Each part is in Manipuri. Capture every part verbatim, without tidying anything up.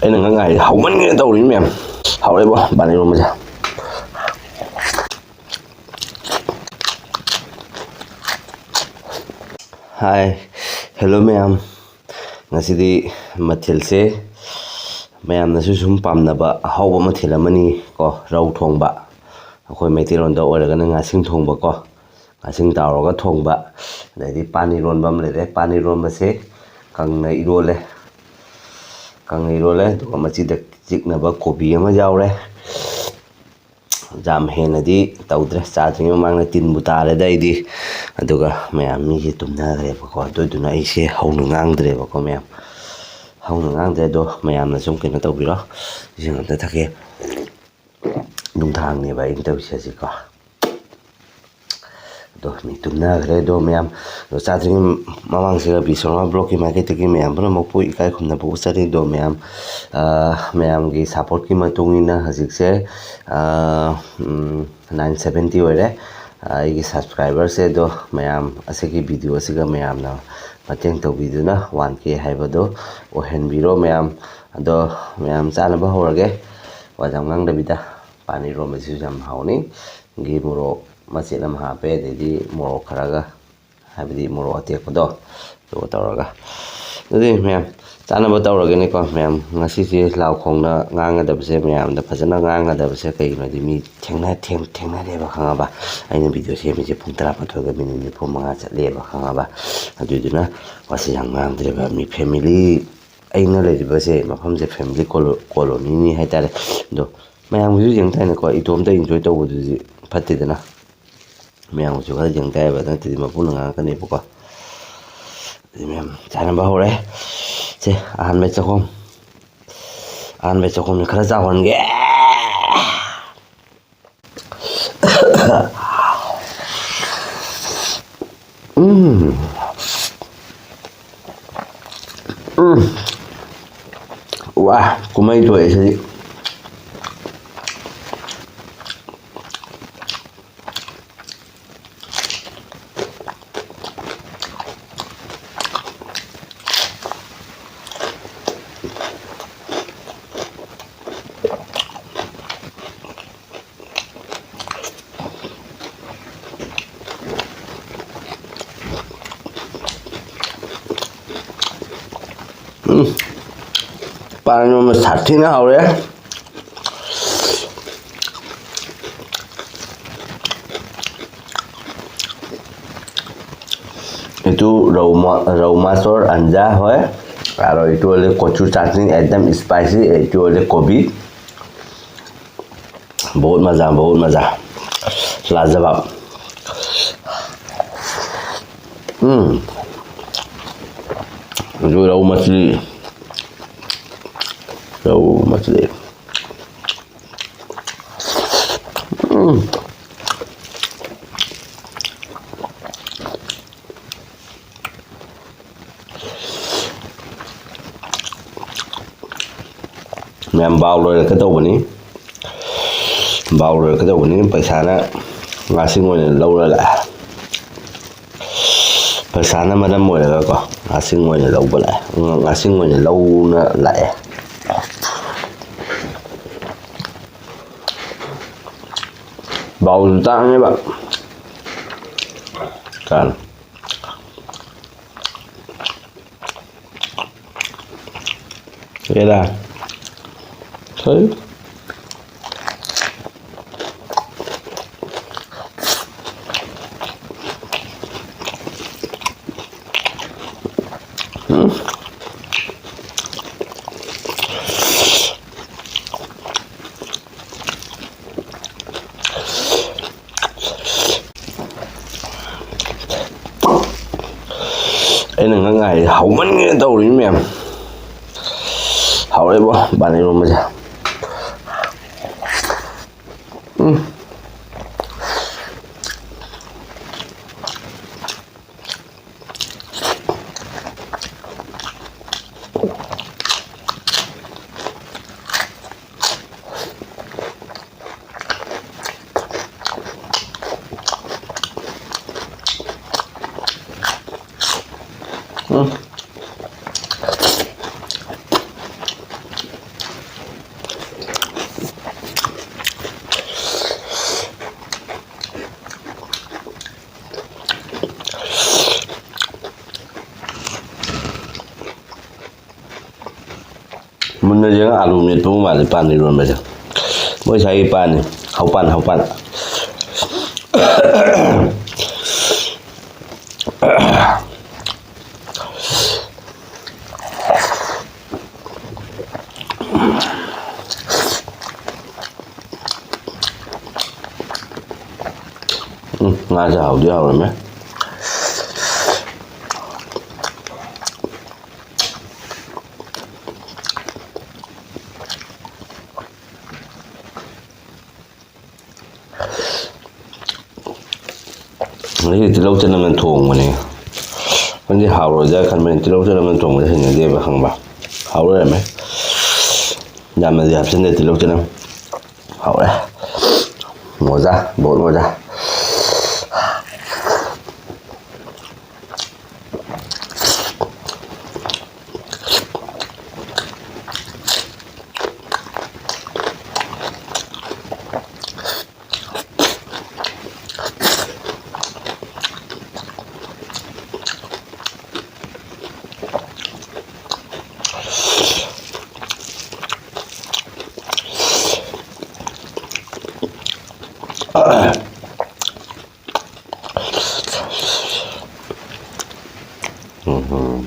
ꯑꯩꯅ ꯉꯥꯡꯉꯥꯏꯗꯤ ꯍꯧꯃꯟꯒꯦ ꯇꯧꯔꯤ ꯃꯌꯥꯝ꯫ ꯍꯥꯎꯔꯦꯕꯣ ꯄꯥꯟ ꯏꯔꯣꯟꯕꯁꯦ꯫ ꯍꯥꯏ, ꯍꯦꯜꯂꯣ ꯃꯌꯥꯝ꯫ ꯉꯁꯤꯗꯤ ꯃꯊꯦꯜꯁꯦ ꯃꯌꯥꯝꯅꯁꯨ ꯁꯨꯝ ꯄꯥꯝꯅꯕ ꯑꯍꯥꯎꯕ ꯃꯊꯦꯜ ꯑꯃꯅꯤ ꯀꯣ, ꯔꯧ ꯊꯣꯡꯕ꯫ ꯑꯩꯈꯣꯏ ꯃꯩꯇꯩꯂꯣꯟꯗ ꯑꯣꯏꯔꯒꯅ ꯉꯥꯁꯤꯡ ꯊꯣꯡꯕ ꯀꯣ, ꯉꯥꯁꯤꯡ ꯇꯥꯎꯔꯒ ꯊꯣꯡꯕ꯫ ꯑꯗꯩꯗꯤ ꯄꯥꯟ ꯏꯔꯣꯟꯕ ꯑꯃ ꯂꯩꯔꯦ꯫ ꯄꯥꯟ ꯏꯔꯣꯟꯕꯁꯦ ꯀꯪꯅ ꯏꯔꯣꯜꯂꯦ, ꯀꯪꯅ ꯏꯔꯣꯜꯂꯦ꯫ ꯑꯗꯨꯒ ꯃꯆꯤꯗ ꯆꯤꯛꯅꯕ ꯀꯣꯕꯤ ꯑꯃ ꯌꯥꯎꯔꯦ꯫ ꯌꯥꯝ ꯍꯦꯟꯅꯗꯤ ꯇꯧꯗ꯭ꯔꯦ, ꯆꯥꯗ꯭ꯔꯤꯉꯩ ꯃꯃꯥꯡꯗ ꯇꯤꯟꯕꯨ ꯇꯥꯔꯦꯗ ꯑꯩꯗꯤ꯫ ꯑꯗꯨꯒ ꯃꯌꯥꯝ ꯃꯤꯁꯦ ꯇꯨꯝꯅꯈ꯭ꯔꯦꯕꯀꯣ, ꯑꯗꯨꯗꯨꯅ ꯑꯩꯁꯦ ꯍꯧꯅ ꯉꯥꯡꯗ꯭ꯔꯦꯕꯀꯣ ꯃꯌꯥꯝ, ꯍꯧꯅ ꯉꯥꯡꯗ꯭ꯔꯦ꯫ ꯑꯗꯣ ꯃꯌꯥꯝꯅ ꯁꯨꯝ ꯀꯩꯅꯣ ꯇꯧꯕꯤꯔꯣ, ꯏꯁꯤꯡ ꯑꯝꯇ ꯊꯛꯀꯦ꯫ ꯅꯨꯡꯗꯥꯡꯅꯦꯕ ꯑꯩꯅ ꯇꯧꯔꯤꯁꯦ ꯍꯧꯖꯤꯛꯀꯣ꯫ ꯑꯗꯣ ꯃꯤ ꯇꯨꯝꯅꯈ꯭ꯔꯦ꯫ ꯑꯗꯣ ꯃꯌꯥꯝ, ꯑꯗꯣ ꯆꯥꯗ꯭ꯔꯤꯉꯩ ꯃꯃꯥꯡꯁꯤꯗ ꯕꯤꯁ꯭ꯋꯥ ꯕ꯭ꯂꯣꯛꯀꯤ ꯃꯥꯏꯀꯩꯗꯒꯤ ꯃꯌꯥꯝ ꯄꯨꯝꯅꯃꯛꯄꯨ ꯏꯀꯥꯏ ꯈꯨꯝꯅꯕ ꯎꯠꯆꯔꯤ꯫ ꯑꯗꯣ ꯃꯌꯥꯝ, ꯑꯥ, ꯃꯌꯥꯝꯒꯤ ꯁꯞꯄꯣꯔꯠꯀꯤ ꯃꯇꯨꯡ ꯏꯟꯅ ꯍꯧꯖꯤꯛꯁꯦ, ꯑꯥ, ꯎꯝ, ꯅꯥꯏꯟ ꯁꯕꯦꯟꯇꯤ ꯑꯣꯏꯔꯦ꯫ ꯑꯥ, ꯑꯩꯒꯤ ꯁꯕꯁꯀ꯭ꯔꯥꯏꯕꯔꯁꯦ꯫ ꯑꯗꯣ ꯃꯌꯥꯝ ꯑꯁꯤꯒꯤ ꯚꯤꯗꯤꯑꯣ ꯑꯁꯤꯒ ꯃꯌꯥꯝꯅ ꯃꯇꯦꯡ ꯇꯧꯕꯤꯗꯨꯅ ꯋꯥꯟ ꯀꯦ ꯍꯥꯏꯕꯗꯣ ꯑꯣꯏꯍꯟꯕꯤꯔꯣ ꯃꯌꯥꯝ꯫ ꯑꯗꯣ ꯃꯌꯥꯝ ꯆꯥꯅꯕ ꯍꯧꯔꯒꯦ꯫ ꯋꯥ ꯌꯥꯝ ꯉꯥꯡꯗꯕꯤꯗ꯫ ꯄꯥꯟ ꯏꯔꯣꯟꯕꯁꯤꯁꯨ ꯌꯥꯝ ꯍꯥꯎꯅꯤ꯫ ꯒꯤ ꯃꯣꯔꯣꯛ ꯃꯆꯦꯠ ꯑꯃ ꯍꯥꯞꯄꯦ, ꯑꯗꯩꯗꯤ ꯃꯣꯔꯣꯛ ꯈꯔꯒ, ꯍꯥꯏꯕꯗꯤ ꯃꯣꯔꯣꯛ ꯑꯇꯦꯛꯄꯗꯣ, ꯑꯗꯨꯒ ꯇꯧꯔꯒ꯫ ꯑꯗꯨꯗꯤ ꯃꯌꯥꯝ ꯆꯥꯅꯕ ꯇꯧꯔꯒꯦꯅꯦꯀꯣ꯫ ꯃꯌꯥꯝ ꯉꯁꯤꯁꯦ ꯂꯥꯎ ꯈꯣꯡꯅ ꯉꯥꯡꯒꯗꯕꯁꯦ, ꯃꯌꯥꯝꯗ ꯐꯖꯅ ꯉꯥꯡꯒꯗꯕꯁꯦ ꯀꯩꯒꯤꯅꯣꯗꯤ ꯃꯤ ꯊꯦꯡꯅ-, ꯊꯦꯡ-, ꯊꯦꯡꯅꯔꯦꯕ, ꯈꯪꯉꯕ? ꯑꯩꯅ ꯚꯤꯗꯤꯑꯣ ꯁꯦꯝꯃꯤꯁꯦ ꯄꯨꯡ ꯇꯔꯥꯃꯥꯊꯣꯏꯒ ꯃꯤꯅꯤꯠ ꯅꯤꯐꯨ ꯃꯉꯥ ꯆꯠꯂꯦꯕ, ꯈꯪꯉꯕ? ꯑꯗꯨꯏꯗꯨꯅ ꯋꯥꯁꯦ ꯌꯥꯝ ꯉꯥꯡꯗ꯭ꯔꯦꯕ꯫ ꯃꯤ ꯐꯦꯃꯤꯂꯤ, ꯑꯩꯅ ꯂꯩꯔꯤꯕꯁꯦ ꯃꯐꯝꯁꯦ ꯐꯦꯃꯤꯂꯤ ꯀꯣꯂꯣ-, ꯀꯣꯂꯣꯅꯤꯅꯤ ꯍꯥꯏꯇꯥꯔꯦ꯫ ꯑꯗꯣ ꯃꯌꯥꯝꯒꯤꯁꯨ ꯌꯦꯡ ꯇꯥꯏꯅꯦꯀꯣ, ꯏꯇꯣꯝꯇ ꯏꯟꯖꯣꯏ ꯇꯧꯕꯗꯨꯗꯤ ꯐꯠꯇꯦꯗꯅ꯫ ꯃꯌꯥꯝꯒꯤꯁꯨ ꯈꯔ ꯌꯦꯡ ꯇꯥꯏꯕ, ꯅꯠꯇ꯭ꯔꯗꯤ ꯃꯄꯨꯅ ꯉꯥꯡꯉꯛꯀꯅꯦꯕꯀꯣ꯫ ꯑꯗꯨꯗꯤ ꯃꯌꯥꯝ ꯆꯥꯅꯕ ꯍꯧꯔꯦ꯫ ꯁꯦ, ꯑꯍꯥꯟꯕ ꯆꯥꯛꯈꯨꯝ, ꯑꯍꯥꯟꯕ ꯆꯥꯛꯈꯨꯝꯁꯦ ꯈꯔ ꯆꯥꯎꯍꯟꯒꯦ꯫ ꯎꯝ꯫ ꯎꯝ꯫ ꯋꯥ, ꯀꯨꯝꯍꯩ ꯊꯣꯛꯑꯦ ꯁꯤꯗꯤ꯫ ꯄꯥꯟ ꯏꯔꯣꯟꯕ ꯁꯥꯊꯤꯅ ꯍꯥꯎꯔꯦ꯫ এইটো ৰৌ মা-, ৰৌ মাছৰ আঞ্জা হয়। আৰু এইটো হ'লে কচু চাটনি, একদম স্পাইচি। এইটো হ'লে কবি। বহুত মজা, বহুত মজা। লাজবাব। উম। এইটো ৰৌ মাছলি। ৰৌ মাছলি। উম। ꯃꯌꯥꯝ ꯕꯥꯎ ꯂꯣꯏꯔꯛꯀꯗꯧꯕꯅꯤ꯫ ꯕꯥꯎ ꯂꯣꯏꯔꯛꯀꯗꯧꯕꯅꯤ꯫ ꯄꯩꯁꯥꯅ ꯉꯥꯁꯤꯡ ꯑꯣꯏꯅ ꯂꯧꯔ ꯂꯥꯛꯑꯦ꯫ ꯄꯩꯁꯥꯅ ꯃꯔꯝ ꯑꯣꯏꯔꯒꯀꯣ, ꯉꯥꯁꯤꯡ ꯑꯣꯏꯅ ꯂꯧꯕ ꯂꯥꯛꯑꯦ꯫ ꯉꯥꯁꯤꯡ ꯑꯣꯏꯅ ꯂꯧꯅ ꯂꯥꯛꯑꯦ꯫ ꯕꯥꯎꯁꯨ ꯇꯥꯡꯉꯦꯕ꯫ ꯀꯥꯟ-, ꯀꯩꯗ? ꯁꯣꯏ꯫ ꯎꯝ꯫ ꯑꯩꯅ ꯉꯛ ꯉꯥꯏꯔꯤ, ꯍꯥꯎꯃꯟꯒꯤꯗꯅ ꯇꯧꯔꯤꯅꯤ ꯃꯌꯥꯝ꯫ ꯍꯥꯎꯔꯦꯕꯣ, ꯄꯥꯟ ꯏꯔꯣꯟꯕꯁꯦ꯫ ꯎꯝ꯫ ꯎꯝ꯫ ꯃꯨꯟꯅ ꯌꯦꯡꯉ ꯑꯥꯂꯨ ꯃꯦꯠꯄꯕꯨ ꯃꯥꯜꯂꯤ ꯄꯥꯟ ꯏꯔꯣꯟꯕꯁꯦ꯫ ꯃꯣꯏ ꯁ꯭ꯋꯥꯏꯒꯤ ꯄꯥꯟꯅꯤ, ꯍꯧꯄꯥꯟ, ꯍꯧꯄꯥꯟ꯫ ꯎꯝ, ꯉꯥꯁꯦ ꯍꯥꯎꯗꯤ ꯍꯥꯎꯔꯝꯃꯦ꯫ ꯉꯁꯤ ꯇꯤꯜꯍꯧ ꯆꯅꯝꯅ ꯊꯣꯡꯕꯅꯦ꯫ ꯑꯩꯗꯤ ꯍꯥꯎꯔꯣꯏꯗ꯭ꯔꯥ ꯈꯟꯕꯅꯤ, ꯇꯤꯜꯍꯧ ꯆꯅꯝꯅ ꯊꯣꯡꯕꯁꯦ ꯍꯩꯅꯗꯦꯕ, ꯈꯪꯕ? ꯍꯥꯎ ꯂꯩꯔꯝꯃꯦ꯫ ꯌꯥꯝꯅꯗꯤ ꯍꯥꯞꯆꯤꯟꯗꯦ ꯇꯤꯜꯍꯧ ꯆꯅꯝ꯫ ꯍꯥꯎꯔꯦ꯫ ꯃꯣꯖꯥ, ꯕꯣꯠ ꯃꯣꯖꯥ꯫ ꯎꯝ꯫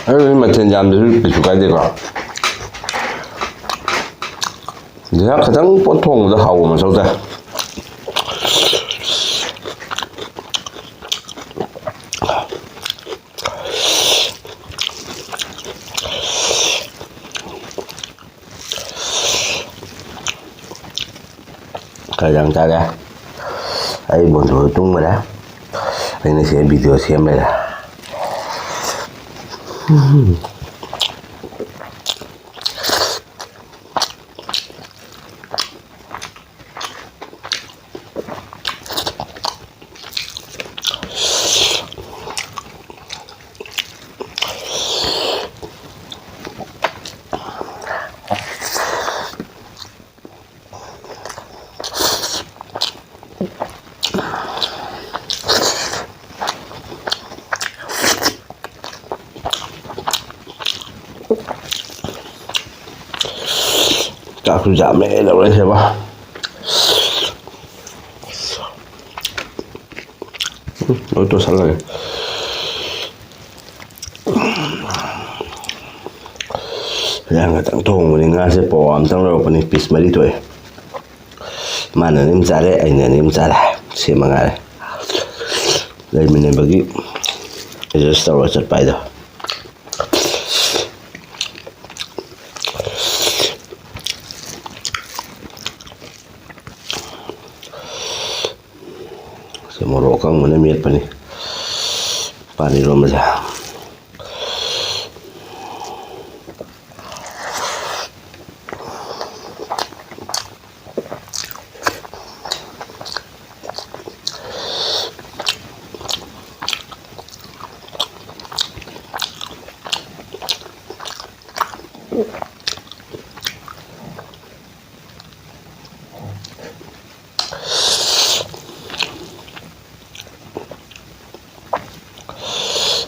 ꯑꯩ ꯃꯊꯦꯜ ꯌꯥꯝꯗ꯭ꯔꯁꯨ ꯀꯩꯁꯨ ꯀꯥꯏꯗꯦꯀꯣ꯫ ꯉꯥꯏꯍꯥꯛ ꯈꯤꯇꯪ ꯄꯣꯠ ꯊꯣꯡꯕꯗ ꯍꯥꯎꯕ ꯃꯊꯧ ꯇꯥꯏ꯫ ꯀꯔꯤ ꯌꯥꯝ ꯆꯥꯒꯦ? ꯑꯩ ꯕꯣꯟꯗꯨ ꯇꯨꯝꯈꯔꯦ꯫ ꯑꯩꯅ ꯁꯤꯗ ꯚꯤꯗꯤꯑꯣ ꯁꯦꯝ ꯂꯩꯔꯦ꯫ ꯆꯥꯛꯁꯨ ꯌꯥꯝꯃꯦ ꯂꯧꯔꯁꯦꯕ꯫ ꯎꯝ, ꯂꯣꯏ ꯇꯣꯠꯁꯜꯂꯒꯦ꯫ ꯌꯥꯝ ꯈꯇꯪ ꯊꯣꯡꯕꯅꯤ꯫ ꯉꯥꯁꯦ ꯄꯋꯥ ꯑꯃꯇꯪ ꯂꯧꯔꯛꯄꯅꯤ, ꯄꯤꯁ ꯃꯔꯤ ꯊꯣꯛꯑꯦ꯫ ꯃꯥꯅ ꯑꯅꯤ ꯑꯃ ꯆꯥꯔꯦ, ꯑꯩꯅ ꯑꯅꯤ ꯑꯃ ꯆꯥꯔꯦ꯫ ꯁꯤ ꯃꯉꯥꯏꯔꯦ꯫ ꯂꯩꯃꯤꯟꯅꯕꯒꯤ ꯑꯦꯗꯖꯁ ꯇꯧꯔꯒ ꯆꯠꯄ ꯍꯥꯏꯗꯣ꯫ ꯁꯤ ꯃꯣꯔꯣꯛ ꯑꯀꯪꯕꯅ ꯃꯦꯠꯄꯅꯤ ꯄꯥꯟ ꯏꯔꯣꯟꯕꯁꯦ꯫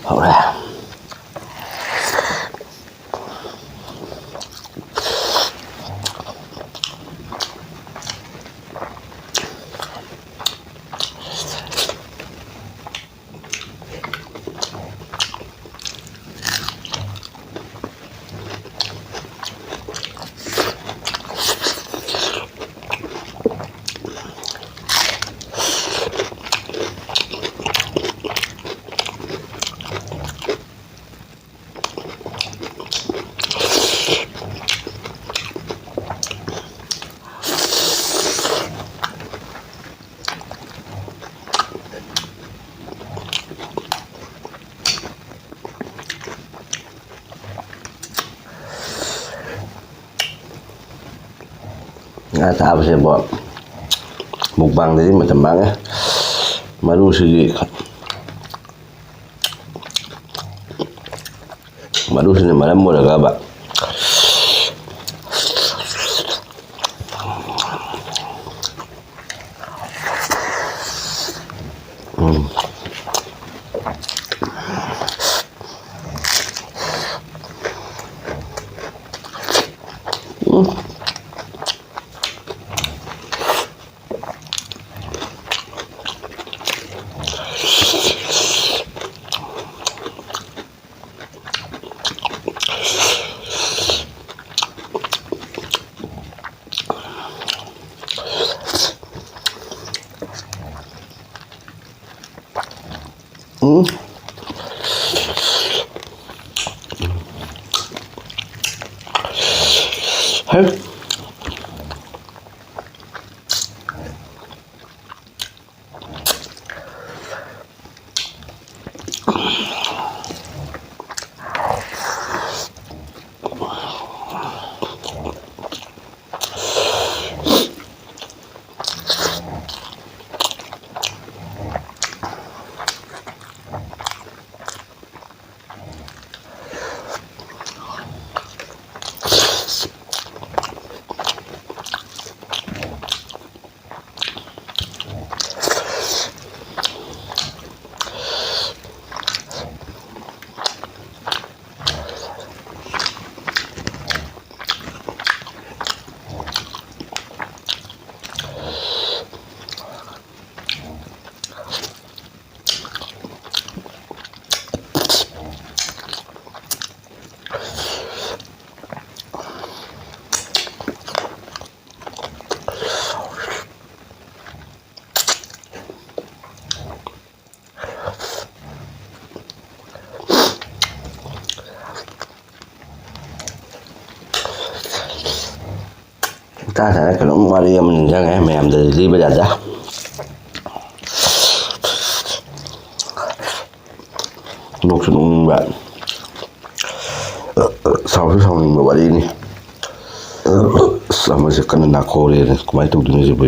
ꯍꯧꯔꯦ꯫ ꯉꯥ ꯆꯥꯕꯁꯦꯕꯣ, ꯃꯨꯛꯕꯥꯡꯗꯗꯤ ꯃꯇꯝ ꯃꯥꯡꯉꯦ꯫ ꯃꯔꯨꯁꯤꯒꯤ ꯃꯔꯨꯁꯤꯅ ꯃꯔꯝ ꯑꯣꯏꯔꯒꯕ꯫ ꯎꯝ꯫ ꯎꯝ꯫ ꯎꯝ꯫ ꯍꯩ꯫ ꯇꯥ ꯁꯥꯏꯅ ꯀꯩꯅꯣꯝ ꯋꯥꯔꯤ ꯑꯃ ꯅꯤꯡꯁꯤꯡꯉꯦ, ꯃꯌꯥꯝꯗꯗꯤ ꯂꯤꯕ ꯌꯥꯗꯦ꯫ ꯅꯣꯛꯁꯨ ꯅꯣꯛꯅꯤꯡꯕ, ꯁꯥꯎꯁꯨ ꯁꯥꯎꯅꯤꯡꯕ ꯋꯥꯔꯤꯅꯤ꯫ ꯑꯁ, ꯑꯃꯁꯦ ꯀꯟꯅ ꯅꯥꯈꯣꯔꯦꯅꯦ, ꯀꯃꯥꯏꯅ ꯇꯧꯗꯣꯏꯅꯣ ꯁꯤꯕꯨ?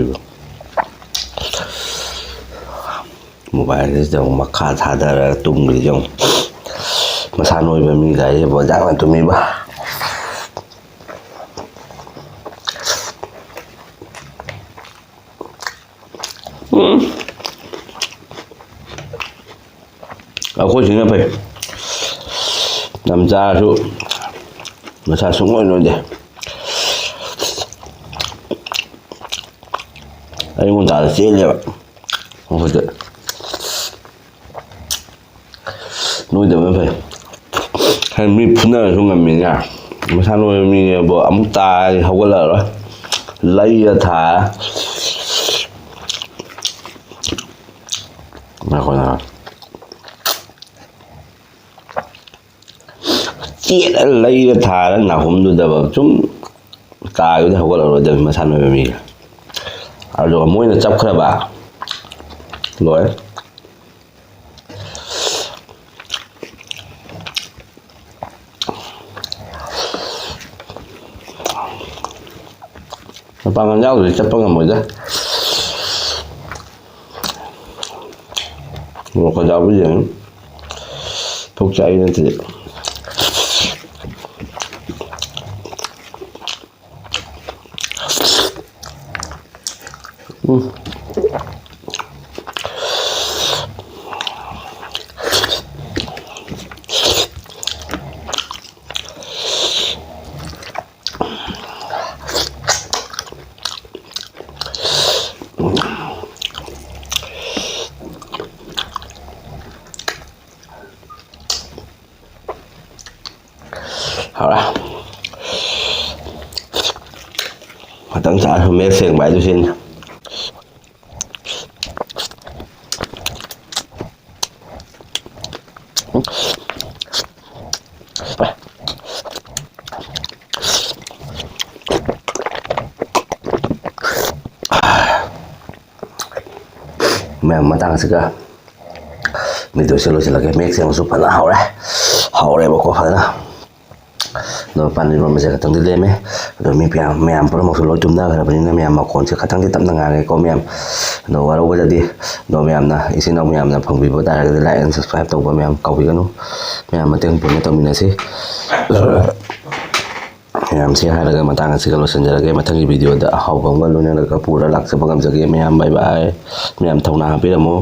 ꯃꯣꯕꯥꯏꯜꯁꯤꯗ ꯑꯃꯨꯛ ꯃꯈꯥ ꯊꯥꯗꯔꯒ ꯇꯨꯝꯈ꯭ꯔꯤꯁꯦ ꯌꯦꯡꯉꯨ꯫ ꯃꯁꯥ ꯅꯣꯏꯕ ꯃꯤ ꯒꯥꯔꯤꯁꯦ ꯕꯣꯖꯥꯛꯅ ꯇꯨꯝꯃꯤꯕ꯫ ꯎꯝ꯫ ꯑꯩꯈꯣꯏ ꯁꯤꯅ ꯐꯩ꯫ ꯌꯥꯝ ꯆꯥꯔꯁꯨ ꯃꯁꯥ ꯁꯨꯡꯅꯣꯏ ꯅꯣꯏꯗꯦ꯫ ꯑꯌꯨꯛ ꯉꯟꯇꯥꯗ ꯆꯦꯜꯂꯦꯕ꯫ ꯑꯩꯈꯣꯏꯗꯤ ꯅꯣꯏꯗꯕꯅ ꯐꯩ꯫ ꯍꯥꯏꯗꯤ ꯃꯤ ꯐꯨꯅꯔꯁꯨ ꯉꯝꯃꯤꯅ꯫ ꯃꯁꯥ ꯅꯣꯏꯕ ꯃꯤꯅꯦꯕꯨ ꯑꯃꯨꯛ ꯇꯥꯔꯗꯤ ꯍꯧꯒꯠꯂꯛꯑꯔꯣꯏ꯫ ꯂꯩꯔ ꯊꯥꯔ꯫ ꯉꯥꯏꯈꯣ, ꯉꯥꯏꯈꯣ꯫ ꯆꯦꯠꯅ ꯂꯩꯔ ꯊꯥꯔ ꯅꯥꯍꯨꯝꯗꯨꯗꯕ ꯁꯨꯝ ꯀꯥꯈꯤꯕꯗ ꯍꯧꯒꯠꯂꯔꯣꯏꯗꯕꯅꯤ ꯃꯁꯥ ꯅꯣꯏꯕ ꯃꯤꯒ꯫ ꯑꯗꯨꯒ ꯃꯣꯏꯅ ꯆꯞꯈ꯭ꯔꯕ, ꯂꯣꯏꯔꯦ꯫ ꯃꯄꯥꯡꯒꯜ ꯌꯥꯎꯗ꯭ꯔꯗꯤ ꯆꯠꯄ ꯉꯝꯃꯣꯏꯗ꯫ ꯃꯣꯔꯣꯛꯀ ꯌꯥꯎꯕ ꯌꯦꯡꯉꯤ꯫ ꯄꯨꯛ ꯆꯥꯛꯏ ꯅꯠꯇ꯭ꯔꯗꯤ꯫ ꯎꯝ꯫ ꯍꯥꯎꯔꯦ꯫ ꯃꯊꯪ ꯆꯥꯔꯁꯨ ꯃꯌꯦꯛ ꯁꯦꯡꯕ ꯍꯥꯏꯗꯨ ꯁꯤꯅꯤ꯫ ꯃꯌꯥꯝ ꯃꯇꯥꯡꯁꯤꯒ ꯚꯤꯗꯤꯑꯣꯁꯦ ꯂꯣꯏꯁꯤꯜꯂꯒꯦ꯫ ꯃꯌꯦꯛ ꯁꯦꯡꯕꯁꯨ ꯐꯖꯅ ꯍꯧꯔꯦ, ꯍꯧꯔꯦꯕꯀꯣ ꯐꯖꯅ꯫ ꯑꯗꯣ ꯄꯥꯟ ꯏꯔꯣꯟꯕꯁꯦ ꯈꯛꯇꯪꯗꯤ ꯂꯦꯝꯃꯦ꯫ ꯑꯗꯣ ꯃꯤ ꯃꯌꯥꯝ, ꯃꯌꯥꯝ ꯄꯨꯝꯅꯃꯛꯁꯨ ꯂꯣꯏ ꯇꯨꯝꯅꯈ꯭ꯔꯕꯅꯤꯅ ꯃꯌꯥꯝ ꯃꯈꯣꯟꯁꯦ ꯈꯇꯪꯗꯤ ꯇꯞꯅ ꯉꯥꯡꯉꯦꯀꯣ ꯃꯌꯥꯝ꯫ ꯑꯗꯣ ꯋꯥꯔꯧꯕꯗꯗꯤ꯫ ꯑꯗꯣ ꯃꯌꯥꯝꯅ, ꯏꯆꯤꯟ ꯏꯅꯥꯎ ꯃꯌꯥꯝꯅ ꯐꯪꯕꯤꯕ ꯇꯥꯔꯒꯗꯤ like and subscribe ꯇꯧꯕ ꯃꯌꯥꯝ ꯀꯥꯎꯕꯤꯒꯅꯨ꯫ ꯃꯌꯥꯝ ꯃꯇꯦꯡ ꯄꯨꯟꯅ ꯇꯧꯃꯤꯟꯅꯁꯤ꯫ ꯃꯌꯥꯝꯁꯤ ꯍꯥꯏꯔꯒ ꯃꯇꯥꯡ ꯑꯁꯤꯒ ꯂꯣꯏꯁꯤꯟꯖꯔꯒꯦ꯫ ꯃꯊꯪꯒꯤ ꯚꯤꯗꯤꯑꯣꯗ ꯑꯍꯥꯎꯕ ꯑꯃꯒ ꯂꯣꯏꯅꯔꯒ ꯄꯨꯔ ꯂꯥꯛꯆꯕ ꯉꯝꯖꯒꯦ꯫ ꯃꯌꯥꯝ bye bye꯫ ꯃꯌꯥꯝ ꯊꯧꯅꯥ ꯍꯥꯞꯄꯤꯔꯝꯃꯨ꯫